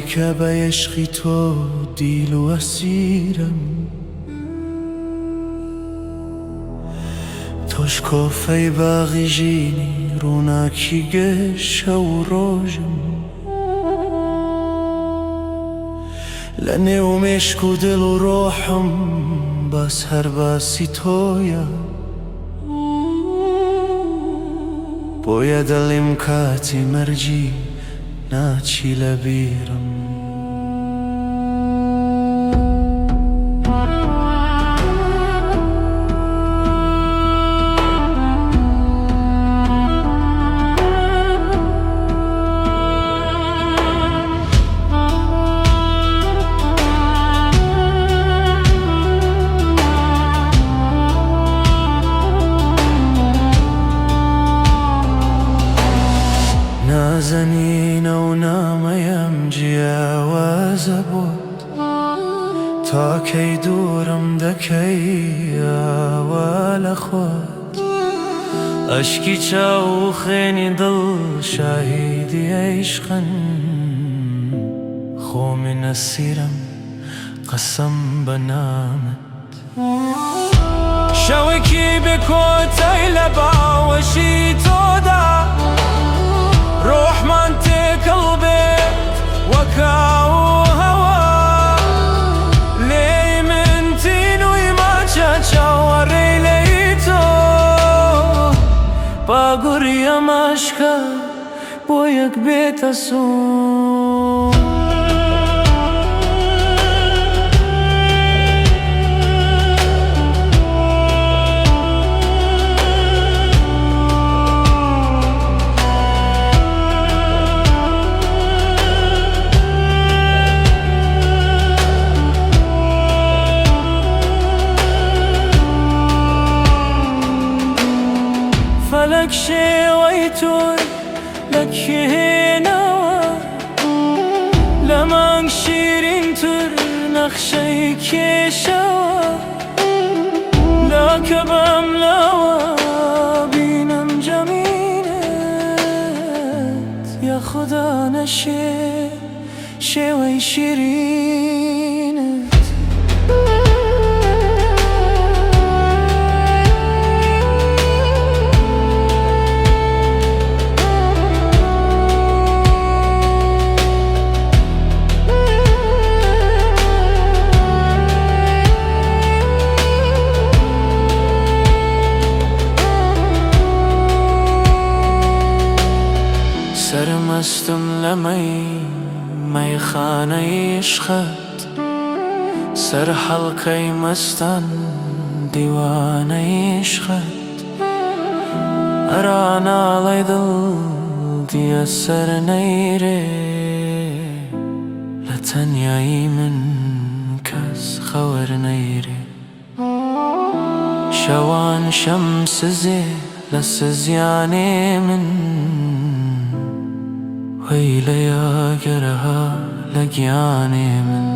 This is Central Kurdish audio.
ماوەیەکە بە عیشقی تۆ دیل و ئەسیرم. تۆش کۆفەی باغی ژینی ڕووناکی گشت شەو و ڕۆژم. لە نێو مێشک و دڵ و ڕۆحم باس هەر باسی تۆیە. بۆیە دەڵێم کاتی مەرگی ناچی لە بیرم. نازەنینە و نامەیەم جیاوازە بۆت. تا کەی دوورم دەکەی ئاوا لە خۆت. ئەشکی چاو و خوێنی دڵ شاهیدی عیشقن. خۆ من ئەسیرم قەسەم بە نامت. شەوێکی بێ کۆتای لە باوەشی تۆدا ڕۆحمان تێکەڵ بێت وەک ئاو و هەوا. لێی من تینووی ماچە چاوەڕێی لێی تۆ. با گوڕی ئەم ئەشکە بۆ یەک بێتە سوو. فەلەک شێوەی تۆی لە کێ هێناوە؟ لە مانگ شیرینتر نەخشەی کێشاوە. لاکە بەم لاوە بینم جەمینت، یا خودا نەشێ شێوەی شیرینت. سەرمەستم لە مەی مەیخانەی عیشقت، سەر حەڵقەی مەستان دیوانەی عیشقت. ئەرا ناڵەی دڵ دیە سەر نەیرێ، لە تەنیایی من کەس خەوەر نەیرێ. شەوان شەم سزێ لە سزیانێ من، وەی لە یاگەرها لە گیانێ من.